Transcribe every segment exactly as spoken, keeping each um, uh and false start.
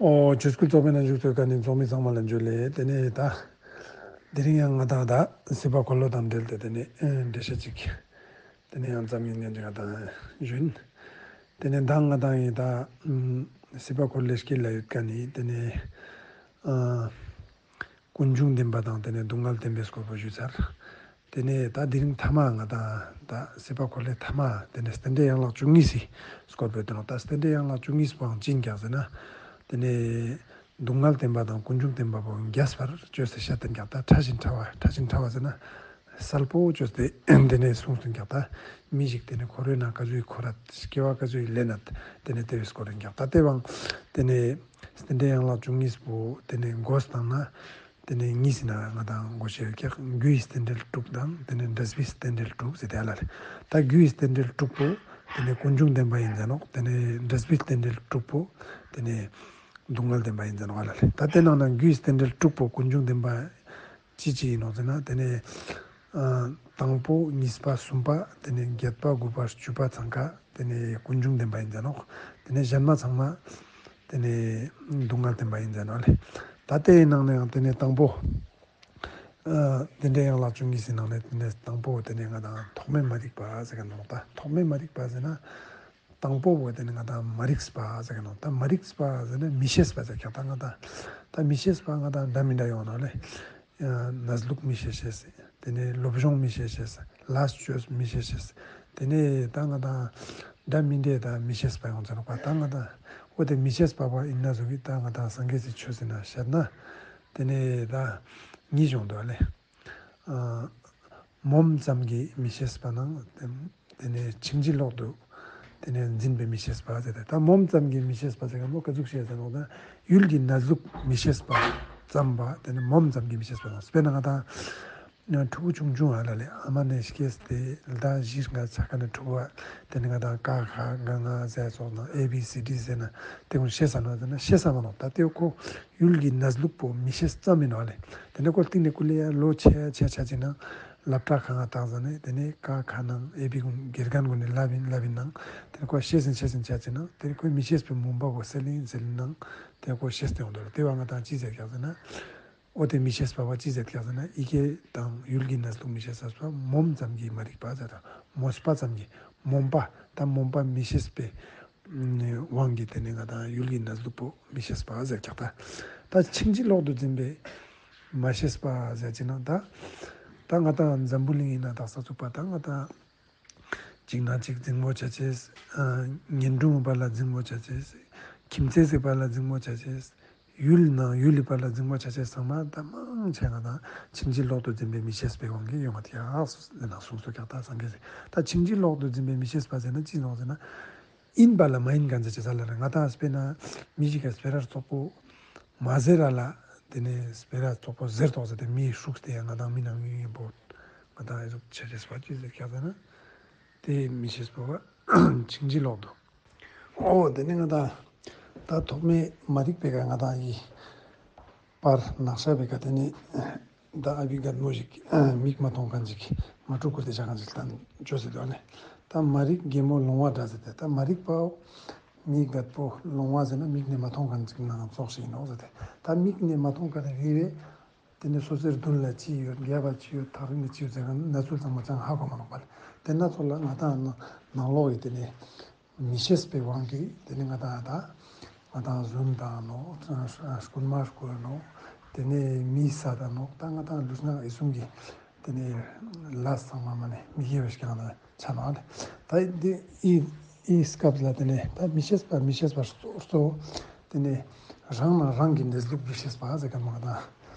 ཨོ། ཆོས་སྐུལ་ཚོགས་པའི་ནང་བཞུགས་ཚོའི་བཀའ་དྲིན། ཚོགས་མི་ཚང་མ་ལ་འཇུ་ལེ། དེ་ནས་ད་དེ་རིང་ཡང་ང་དང་ད་སྲིད་པ་འཁོར་ལོ་དང་འབྲེལ་ཏེ་དེ་ནས་ཨེ་འགྲེལ་བཤད་ཅིག་དེ་ནས་ཡང་ཙམ་ཡིན་ངན་ཅིག་ང་དང་ཞུན། དེ་ནས་ད་ང་དང་ཡིན་ད་ཨམ་སྲིད་པ་འཁོར་ལོའི་སྐྱེད་ལ་ཡོད་མཁན་ནི་དེ་ནས་ཨ་ཀུན་འབྱུང་བདེན་པ་དང་དེ་ནས་སྡུག་བསྔལ་བདེན་པའི་སྐོར་པོ་ཞུས་ཚར། དེ་ནས་ད་དེ་རིང་ཐ་མ་ང་དང་ད་སྲིད་པ་འཁོར་ལོའི་ཐ་མ་དེ་ནས་རྟེན་འབྲེལ་ཡན་ལག་བཅུ་གཉིས་སི་སྐོར་པོ་ཡོད་དེ་ནོ། ད་རྟེན་འབྲེལ་ཡན་ལག་བཅུ་གཉིས་པོའང་ཅི་ཡིན་ཀྱག་ཟེར་ན། དེ་ནས་སྡུག་བསྔལ་བདེན་པ་དང་ཀུན་འབྱུང་བདེན་པ་པོ་རྒྱས་པར་བཅོས་ཏེ་བཤད་དེ་ཀྱག། ད་ཕྲ་ཞིང་ཕྲ་བ། ཕྲ་ཞིང་ཕྲ་བ་ཟེར་ན་གསལ་པོ་བཅོས་ཏེ་དེ་ནས་གསུངས་སོང་ཀྱག། ད་མི་ཞིག་དེ་ནས་འཁོར་བའི་ནང་ག་ཚོད་འཁོར་ར། སྐྱེ་བ་ག་ཚོད་ལེན་ན། དེ་ནས་དེ་བས་སྐོར་རིང་ཀྱག། ད་དེ་བའང་དེ་ནས་རྟེན་འབྲེལ་ཡན་ལག་བཅུ་གཉིས་པོ་དེ་ནས་འགོ་བཏང་ན། དེ་ནས་གཉིས་ཟེར་ན་ང་དང་འགོ་ཤེས་ཀྱག། རྒྱུ་ཡི་རྟེན་འབྲེལ་དྲུག་དང་དེ་ནས་འབྲས་བུའི་རྟེན་འབྲེལ་དྲུག་ཟེར་དེ་ལ་རེད། ད་རྒྱུ་ཡི་རྟེན་འབྲེལ་དྲུག་པོ་དེ་ནས་ཀུན་འབྱུང་བདེན་པ་ཡིན་ཟེར་ནོག། དེ་ནས་འབྲས་བུའི་རྟེན་འབྲེལ་དྲུག་པོ་དེ་ནས་སྡུག་བསྔལ་བདེན་པ་ཡིན་ཟེར་ནོག་ལ་རེད། ད་དེ་ནང་ན་རྒྱུ་ཡི་རྟེན་འབྲེལ་དྲུག་པོ་ཀུན་འབྱུང་བདེན་པ་ཅི་ཅི་ཡིན་ནོག་ཟེར་ན། དེ་ནས་ཨ་དང་པོ་གཉིས་པ་གསུམ་པ་དེ་ནས་བརྒྱད་པ་དགུ་པ་བཅུ་པ་ཚང་ཀ་དེ་ནས་ཀུན་འབྱུང་བདེན་པ་ཡིན་ཟེར་ནོག། དེ་ནས་གཞན་མ་ཚང་མ་དེ་ནས་སྡུག་བསྔལ་བདེན་པ་ཡིན་ཟེར་ནོག་ལེ། ད་དེའི་ནང་ནས་ཡང་དེ་ནས་དང་པོ་ཨ་རྟེན་འབྲེལ་ཡན་ལག་བཅུ་གཉིས་སི་ནང་ནས་དེ་ནས་དང་པོ་དེ་ནས་ང་དང་ཐོག་མེད་མ་རིག་པ་ཟེར་གི་ནོག། ད་ཐོག་མེད་མ་རིག་པ་ཟེར་ན། དང་པོ་བོ་དེ་ནི་ང་དང་མ་རིག་པ་ཟེར་གི་ནོག། ད་མ་རིག་པ་ཟེར་ན་མི་ཤེས་པ་ཟེར་ཀྱག། ད་ང་དང་ད་མི་ཤེས་པ་ང་དང་འདྲ་མི་འདྲ་ཡོང་ནོག་ལེ། ཡང་གནས་ལུགས་མི་ཤེས་ཤེས། དེ་ནས་སློབ་སྦྱོང་མི་ཤེས་ཤེས། ལས་བཅོས་མི་ཤེས་ཤེས། དེ་ནས་ད་ང་དང་འདྲ་མི་འདྲ་ད་མི་ཤེས་པ་ཡོང་ཚར་ནོག་པ། ད་ང་དང་འོ་དེ་མི་ཤེས་པ་བ་ཡིན་ན་ཟུག་གི་ད་ང་དང་སངས་རྒྱས་སི་ཆོས་ཟེར་ན་བཤད་ན། དེ་ནས་ད་གཉིས་བྱུང་འདུག་ལེ། ཨ་མོམ་ཙམ་གྱིས་མི་ཤེས་པ་ནང་དེ་ནས་ཕྱིན་ཅི་ལོག་ཏུ་དེ་ནས་འཛིན་པའི་མི་ཤེས་པ་ཟེར་ཏེ། ད་མོམ་ཙམ་གྱིས་མི་ཤེས་པ་ཟེར་ག་མོ་ག་ཟུག་ཤེས་ཟེར་ནོག། ད་ཡུལ་གྱི་གནས་ལུགས་མི་ཤེས་པ་ཙམ་པ་དེ་ནས་མོམ་ཙམ་གྱིས་མི་ཤེས་པ་ནང་དཔེར་ན་ང་དང་ཕྲུ་གུ་ཆུང་ཆུང་ཨ་ལ་ལས་ཨ་མ་ནས་སྐྱེས་ཏེ་ཟླ་བཞི་ལྔ་ཆགས་ཀ་ནས་ཕྲུ་གུ་བ་དེ་ནས་ང་དང་ཀ་ཁ་ག་ང་ཟེར་སོགས་ནང་ཨེ་བི་སི་ཌི་ཟེར་ན་དེ་ཀུན་ཤེས་ས་ནོག་ཟེར་ན་ཤེས་ས་མ་ནོག། ད་དེ་ཁོ་ཡུལ་གྱི་གནས་ལུགས་པོ་མི་ཤེས་ཙམ་ཡིན་ནོག་ལེ། དེ་ནས་ཁོ་སྟེང་ནས་ཀུ་ལེ་ཡ་ལོ་ཆེ་ཆེ་ཆ་ཅིག་ནང་སློབ་གྲྭ་ཁང་ང་བཏང་ཟ་ནས་དེ་ནས་ཀ་ཁ་ནང་ཨེ་བི་ཀུན་དགེ་རྒན་ཀུན་ནས་བསླབ་ཡིན་བསླབ་ཡིན་ནང་དེ་ནས་ཁོ་ཤེས་ཟིན་ཤེས་ཟིན་ཆ་ཅིག་ནང་དེ་ནས་ཁོས་མི་ཤེས་པའི་མུན་པ་བོ་སེལ་ཡིན་སེལ་ཡིན་ནང་དེ་ཁོ་ཤེས་ཏེ་ཡོང་དོ་ལ། དེ་བ་ང་དང་ཅི་ཟེར་ཀྱག་ཟེར་ན། འོ་དེ་མི་ཤེས་པ་བ་ཅི་ཟེར་ཀྱག་ཟེར་ན་ཡི་གེ་དང་ཡུལ་གྱི་གནས་ལུགས་མི་ཤེས་ས་སོ་མོམ་ཙམ་གྱིས་མ་རིག་པ་ཟེར་དང་མོས་པ་ཙམ་གྱིས་མོམ་པ་ད་མོམ་པ་མི་ཤེས་པའི་དབང་གིས་དེ་ནས་ང་དང་ཡུལ་གྱི་གནས་ལུགས་པོ་མི་ཤེས་པ་ཟེར་ཀྱག། ད་ད་ཕྱིན་ཅི་ལོག་ཏུ་འཛིན་པའི་མ་ཤེས་པ་ཟེར་ཅི་ན་ད་ད་ང་དང་འཛམ་བུ་གླིང་ཡིན་ན་དག་ས་ཚུགས་པ་ད་ང་དང་གཅིག་ན་གཅིག་འཛིང་མོ་བྱ་ཆེས། ཨ་ངན་སྒྲུང་པ་ལ་འཛིང་མོ་བྱ་ཆེས། ཁྱིམ་མཚེས་ཟིག་པ་ལ་འཛིང་མོ་བྱ་ཆེས། ཡུལ་ནང་ཡུལ་ལི་པ་ལ་འཛིང་མོ་བྱ་ཆེས་ཚང་མ་ད་མང་ཆེ་ང་དང་ཕྱིན་ཅི་ལོག་ཏུ་འཛིན་པའི་མི་ཤེས་པའི་དབང་གིས་ཡོང་བ་དེ་ཡག་ཟེར་ན་གསུངས་སོ་ཀྱག་ད་སངས་རྒྱས་ཟེར། ད་ཕྱིན་ཅི་ལོག་ཏུ་འཛིན་པའི་མི་ཤེས་པ་ཟེར་ན་ཅི་ནོག་ཟེར་ན། ཡིན་པ་ལ་མ་ཡིན་གང་ཟེར་ཅེས་ལ་རེ་ང་དང་དཔེར་ན་མི་ཞིག་ག་སྤེ་ར་བཙོག་པོ་མ་ཟེར་ར་ལ་དེ་ནས་སྤེ་ར་བཙོག་པོ་ཟེར་ཏོག་ཟེར་ཏེ་མིའི་ཤུགས་དེ་ཡང་ང་དང་མི་ནང་མི་ཡིན་པོ་ང་དང་ཨེ་ཟུག་ཆེ་ཆེས་པ་ཅི་ཟེར་ཀྱག་ཟེར་ན། དེ་མི་ཤེས་པ་བ་ཕྱིན་ཅི་ལོག་ཏུ། ཨོ་དེ་ནས་ང་དང་ད་ཐོག་མེད་མ་རིག་པའི་ག་ང་དང་ཡི་པར་ནག་ཤ་བའི་ག་དེ་ནས་ད་ཨ་བི་རྒད་མོ་ཞིག་མིག་མ་མཐོང་མཁན་ཅིག་མ་ཕྲུ་གུ་དེ་ཆ་མཁན་ཅིག་དང་བཅོས་ཟེར་དོ་ནས་ད་མ་རིག་རྒན་མོ་ལོང་བ་འདྲ་ཟེར་ཏེ། ད་མ་རིག་པའོ་མིག་རྒད་པོ་ལོང་བ་ཟེར་ན་མིག་ནས་མ་མཐོང་མཁན་ཅིག་ནང་ཙོགས་ཤིག་ཡིན་ནོག་ཟེར་ཏེ། ད་མིག་ནས་མ་མཐོང་མཁན་རེ་རེ་དེ་ནས་སོ་སོའི་མདུན་ལ་ཅི་ཡོད། སྒལ་པ་ཅི་ཡོད། ཐག་རིང་ནས་ཅི་ཡོད་ཟེར་མཁན་གནས་ཚུལ་ཚང་མ་ཅང་ཧ་གོ་མ་ནོག་པ་ལ། དེ་ན་ཚོ་ལ་ང་དང་ནང་ལོགས་ཡི་དེ་ནས་མི་ཤེས་པའི་དབང་གིས་དེ་ནི་ང་དང་ད་ང་དང་རྫུན་དང་ནོ། རྐུན་མ་རྐུ་ནོ། དེ་ནས་མི་ཟ་དང་ནོ། ད་ང་དང་ལུས་ངག་ཡིད་གསུམ་གྱི་དེ་ནས་ལས་ཚང་མ་མ་ནས་མི་དགེ་བའི་རྐྱང་ལ་ཆ་ནོ་ཨ་ལེ། ད་འདི་ཨི་ཨི་སྐབས་ལ་དེ་ནས་ད་མི་ཤེས་པ་མི་ཤེས་པ་གཙོ་གཙོ་དེ་ནས་རང་ནང་རང་གི་གནས་ལུགས་མི་ཤེས་པ་ཟེར་ག་མ་ང་དང་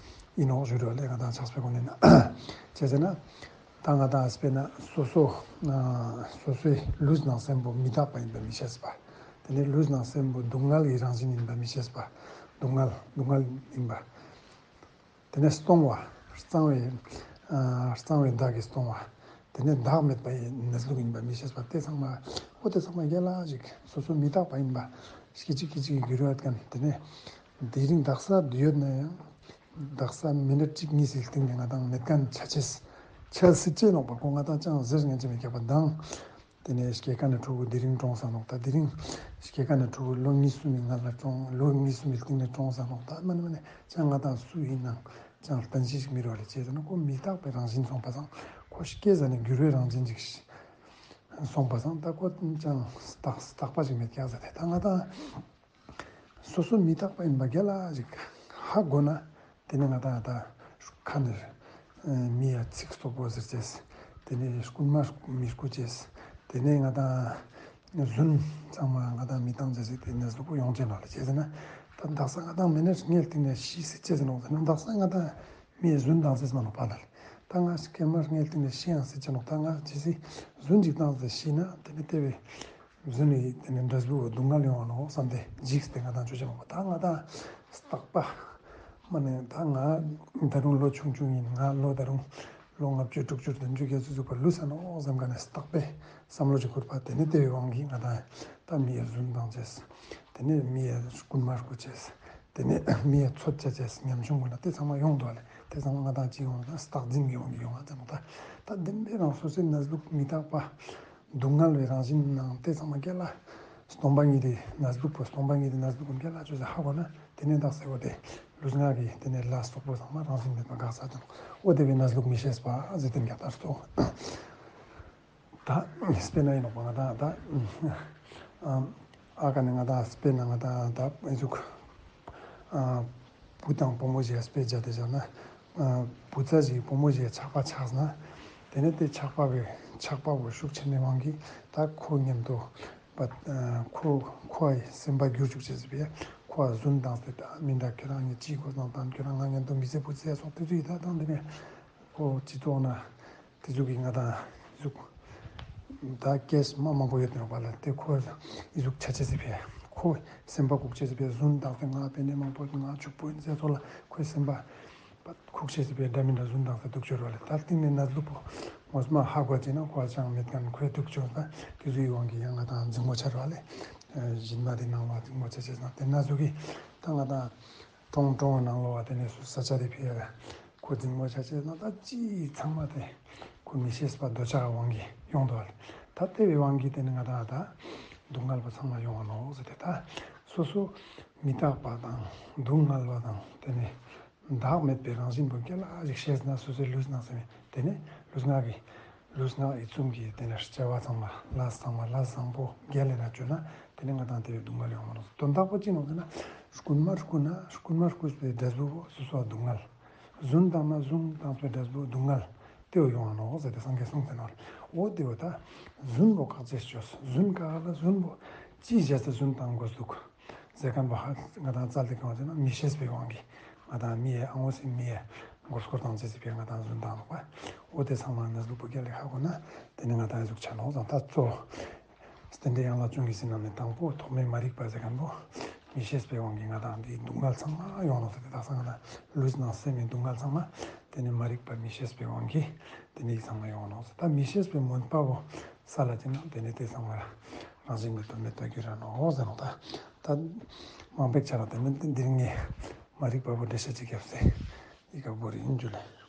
ཡིན་ནོག་ཞུ་རོགས་ལས་ང་དང་ཆགས་པའི་སྒོ་ནས་ན་བྱས་ཟེར་ན། ད་ང་དང་དཔེར་ན་སོ་སོ་ཨ་སོ་སོའི་ལུས་ནང་སེམས་པོ་མི་རྟག་པ་ཡིན་པ་མི་ཤེས་པ། དེ་ནས་ལུས་ནང་སེམས་པོ་སྡུག་བསྔལ་གྱི་རང་བཞིན་ཡིན་པ་མི་ཤེས་པ། སྡུག་བསྔལ་སྡུག་བསྔལ་ཡིན་པ། དེ་ནས་སྟོང་བ། གཙང་བའི་ཨ་གཙང་བའི་མདག་གིས་སྟོང་བ། དེ་ནས་བདག་མེད་པའི་གནས་ལུགས་ཡིན་པ་མི་ཤེས་པ་དེ་ཚང་མ་ཨོ་དེ་ཚང་མ་རྒྱ་ལ་ཞིག་སོ་སོ་མི་རྟག་པ་ཡིན་པ་སྐད་ཅིག་སྐད་ཅིག་གི་འགྱུར་བ་ཡོད་མཁན་དེ་ནས་དེ་རིང་དག་ས་ཡོད་ན་ཡང་། དག་ས་མི་ནཊ་གཅིག་གཉིས་སི་སྟེང་ནས་ང་དང་མེད་མཁན་ཆ་ཆེས་ཆ་སྲིད་ཅེས་ནོག་པ་ཁོ་ང་དང་ཅང་ཟེར་ངན་ཅེས་མི་རྒྱག་པ་དང་། དེ་ནས་སྐྱེས་ཀ་ནས་ཕྲུ་གུ་དེ་རིང་གྲོངས་ས་ནོག་ད་དེ་རིང་སྐྱེས་ཀ་ནས་ཕྲུ་གུ་ལོ་གཉིས་གསུམ་གྱི་སྔ་ལ་གྲོངས། ལོ་གཉིས་གསུམ་གྱི་སྟེང་ནས་གྲོངས་ས་ནོག་ད་མ་ནི་མ་ནི་ཅང་ང་དང་སུ་ཡིན་ནང་ཅང་བརྟན་ཤིག་མི་རོ་ལེ་བྱས་ཟེར་ན། ཁོ་མི་རྟག་པའི་རང་བཞིན་སོང་པ་སང་། ཁོ་སྐྱེས་ཟ་ནས་འགྱུར་བའི་རང་བཞིན་ཅིག་སོང་པ་སང་། ད་ཁོ་ཅང་རྟག་རྟག་པ་ཞིག་མེད་ཀྱག་ཟེར་ཏེ། ད་ང་དང་སོ་སོ་མི་རྟག་པ་ཡིན་པ་རྒྱལ་ལ་ཞིག་ཧ་གོ་ན། དེ་ནས་ང་དང་ད་ཁ་ནས་མི་ཡ་ཚིག་སོག་པོ་ཟེར་ཅེས། དེ་ནས་རྐུན་མ་མི་རྐུ་ཅེས། དེ་ནས་ང་དང་རྫུན་ཚང་མ་ང་དང་མི་བཏང་ཅེས་ཟེར་ཏེ་ནས་སོག་པོ་ཡོང་ཅེས་ནོག་ལེ་བྱས་ཟེར་ན། ད་དག་ས་ང་དང་མི་ནས་ངས་དེ་ནས་ཤི་ཟེར་ཅེས་ཟེར་ནོག་ཟེར་ན། དག་ས་ང་དང་མི་ཡ་རྫུན་བཏང་ཅེས་མ་ནོག་པ་ལ་ལེ། ད་ང་སྐྱེས་མ་ངས་དེ་ནས་ཤི་ཡང་ཟེར་ཅེས་ནོག་ད་ང་ཇི་སྲིད་རྫུན་ཅིག་བཏང་ཟེར་ཤི་ན་དེ་ནས་དེ་བས་རྫུན་ནི་དེ་ནས་འབྲས་བུ་སྡུག་བསྔལ་ཡོང་བ་ནོག་བསམ་སྟེ་འཇིགས་ཏེ་ང་དང་ཆོས་ཅན་མང་པོ་ད་ང་དང་རྟག་པ་མ་ནས། ད་ང་ད་རུང་ལོ་ཆུང་ཆུང་ཡིན། ང་ལོ་ད་རུང་ལོ་ལྔ་བཅུ་དྲུག་ཅུ་བདུན་ཅུ་བརྒྱད་ཅུ་ཚུགས་པ་ལུས་ས་ནོག་བསམ་ག་ནས་རྟག་པའི་བསམ་བློ་ཅིག་འཁོར་པ། དེ་ནས་དེ་བའི་དབང་གིས་ང་དང་ད་མི་ཡ་རྫུན་བཏང་ཅེས། དེ་ནས་མི་ཡ་རྐུན་མ་རྐུ་ཅེས། དེ་ནས་མི་ཡ་ཚོད་བྱ་ཅེས་ཉམ་ཆུང་ཀུན་ལ་དེ་ཚང་མ་ཡོང་འདུག་ལེ། དེ་ཚང་མ་ང་དང་གཅིག་ཡོང་ན་རྟག་འཛིན་གྱི་དབང་གིས་ཡོང་བ་ཙམ་ད། ད་བདེན་པའི་རང་སོ་སོའི་གནས་ལུགས་མི་རྟག་པ། སྡུག་བསྔལ་བའི་རང་བཞིན་ནང་དེ་ཚང་མ་རྒྱལ་ལ། སྟོང་པ་ཉིད་དེ་གནས་ལུགས་པོ། སྟོང་པ་ཉིད་དེ་གནས་ལུགས་པོ་རྒྱལ་ལ་ཆོས་ཟེར་ཧ་གོ་ན། དེ་ནས་བདག་སེ་བོ་དེ་ལུས་ངག་གི་དེ་ནས་ལ་སོགས་པོ་ཚང་མ་རང་བཞིན་མེད་པ་འགག་ས་དང་། འོ་དེ་བའི་གནས་ལུགས་མི་ཤེས་པ་ཟེར་དེ་འགག་ལྟར་སོ། ད་དཔེར་ན་ཡིན་ནོག་པ་ང་དང་ད་ཨ་ཨ་ཀ་ནས་ང་དང་དཔེར་ན་ང་དང་ད་ཨེ་ཟུག་ཨ་བུ་དང་བུ་མོ་ཞེས་དཔེ་བྱ་དེ་བཞག་ན། ཨ་བུ་ཚ་ཞིག་བུ་མོ་ཞིག་ཆགས་པ་ཆགས་ན། དེ་ནས་དེ་ཆགས་པ་བའི་ཆགས་པ་བོ་ཤུགས་ཆེ་ནས་དབང་གིས་ད་ཁོ་མཉམ་དུ་པ། ཁོ་ཁོའི་སེམས་པ་འགྱུར་བཅུག་བྱས་ཟེར་བས། ཁོ་རྫུན་བཏང་སྟེ། ད་མི་འདྲ་ཁྱེད་རང་ངས་ཅི་དགོས་དང་དང་ཁྱེད་རང་ང་མཉམ་དུ་མི་ཚེ་བུ་ཚེ་སོགས་དེ་ཚོ་ཡི་ད་དང་དེ་ནས་ཁོ་སྤྱི་ཚོགས་ན། དེ་ཚོ་གིས་ང་དང་ཟུག་ད་ཀེས་མ་མང་པོ་ཡོད་དེ་ནོག་པ་ལ། དེ་ཁོ་ཡི་ཟུག་ཆ་ཆེ་ཟེར་བས། ཁོ་སེམས་པ་འགུག་ཆེ་ཟེར་བས། རྫུན་བཏང་སྟེ་ང་དཔེ་ནས་མང་པོ་ང་ཕྱུག་པོ་ཡིན་ཟེར་ཚོ་ལ་ཁོའི་སེམས་པ་ཁུག་ཆེ་ཟེར་བས། འདྲ་མི་འདྲ་རྫུན་བཏང་སྟེ་སྡུག་ཅོར་བ་ལེ། ད་སྟེང་ནས་གནས་ལུགས་པོ་ངོ་མ་ཧ་གོ་ཅེ་ན་ཁོ་ཅང་མེད་མཁན་ཁོའི་སྡུག་ཅོར་ད་དེ་ཚོའི་དབང་གིས་ཡང་ང་དང་འཛིང་མོ་ཆར་བ་ལེ། ཞིན་མ་དེ་ནང་བ་འཛིང་མོ་ཆ་ཆེ་ན་དེ་ན་ཟུག་གི་ད་ང་དང་། གྲོང་གྲོང་ནང་ལོགས་དེ་ནས་སུ་ས་ཆ་དེ་ཕེ་ཡ་ལ་ཁོ་འཛིང་མོ་ཆ་ཆེ་ན་ད་ཅི་ཚང་མ་དེ་ཁོ་མི་ཤེས་པ་འདོད་ཆགས་དབང་གིས་ཡོང་དོ་ལེ། ད་དེ་བའི་དབང་གིས་དེ་ནི་ང་དང་ད་སྡུག་བསྔལ་བ་ཚང་མ་ཡོང་བ་ནོག་ཟེར་ཏེ། ད་སོ་སོ་མི་རྟག་པ་དང་སྡུག་བསྔལ་བ་དང་དེ་ནི་བདག་མེད་པའི་རང་བཞིན་པོ་རྒྱལ་ལ་ཞིག་ཤེས་ན་སོ་སོའི་ལུས་ནང་སེམས་དེ་ནི་ལུས་ངག་གི་ལུས་ངག་ཡིད་གསུམ་གྱི་དེ་ནས་སྐྱེ་བ་ཚང་མ་ལ་ཚང་མ་ལ་བཟང་པོ་རྒྱལ་ལ་ན་བཅོས་ན་དེ་ནི་ང་དང་དེ་བའི་སྡུག་བསྔལ་ཡོང་བ་ནོག་དོན་དག་པོ་ཅི་ནོག་ཟེར་ན། རྐུན་མ་རྐུ་ན་རྐུན་མ་རྐུས་པའི་འབྲས་བུ་སོ་སོ་སྡུག་བསྔལ། རྫུན་བཏང་ན་རྫུན་བཏང་པའི་འབྲས་བུ་སྡུག་བསྔལ་དེ་བ་ཡོང་བ་ནོག་ཟེར་ཏེ་སངས་རྒྱས་གསུངས་ཟེར་ནོག་འོ་དེ་བ་ད་རྫུན་པོ་བཀག་ཅེས་བཅོས། རྫུན་བཀག་ལ་རྫུན་པོ་ཅི་བྱས་ཏེ་རྫུན་བཏང་དགོས་འདུག་ཟེར་མཁན་པོ་ཧ་ང་དང་རྩལ་དེ་གང་བྱས་ན་མི་ཤེས་པའི་དབང་གིས་ང་དང་མི་ཡ་ཨང་བོ་སི་མི་ཡ་མགོ་སྐོར་བཏང་ཅེས་ཟེར་བས་ང་དང་རྫུན་བཏང་ནོག་པ། འོ་དེ་ཚང་མ་གནས་ལུགས་པོ་རྒྱལ་ལ་ཧ་གོ་ན་དེ་ནི་ང་དང་ཟུག་ཆ་ནོག་ཙང་ད་གཙོ། རྟེན་འབྲེལ་ཡན་ལག་བཅུ་གཉིས་ཀྱི་ནང་ནས་དང་པོ་ཐོག་མའི་མ་རིག་པ་ཟེར་མཁན་པོ་མི་ཤེས་པའི་དབང་གིས་ང་དང་འདིའི་སྡུག་བསྔལ་ཚང་མ་ཡོང་ནོག་ཟེར་ཏེ། དག་ས་ང་དང་ལུས་ནང་སེམས་ཀྱི་སྡུག་བསྔལ་ཚང་མ་དེ་ནི་མ་རིག་པ་མི་ཤེས་པའི་དབང་གིས་དེ་ནི་ཚང་མ་ཡོང་ནོག་ཟེར། ད་མི་ཤེས་པའི་མུན་པ་བོ་ས་ལ་ཅིག་ན་དེ་ནི་དེ་ཚང་མ་རང་བཞིན་མེད་པར་མེད་པར་འགྱུར་ར་ནོག་ཟེར་ནོག་ད་ད་མང་པོ་ཆ་ར་དེ་ནི་འདིར་ངས་མ་རིག་པ་བོ་འགྲེལ་བཤད་ཅིག་བརྒྱབ་སྟེ་ཡི་ག་བོ་རེ་ཡིན་རྒྱུ་ལས།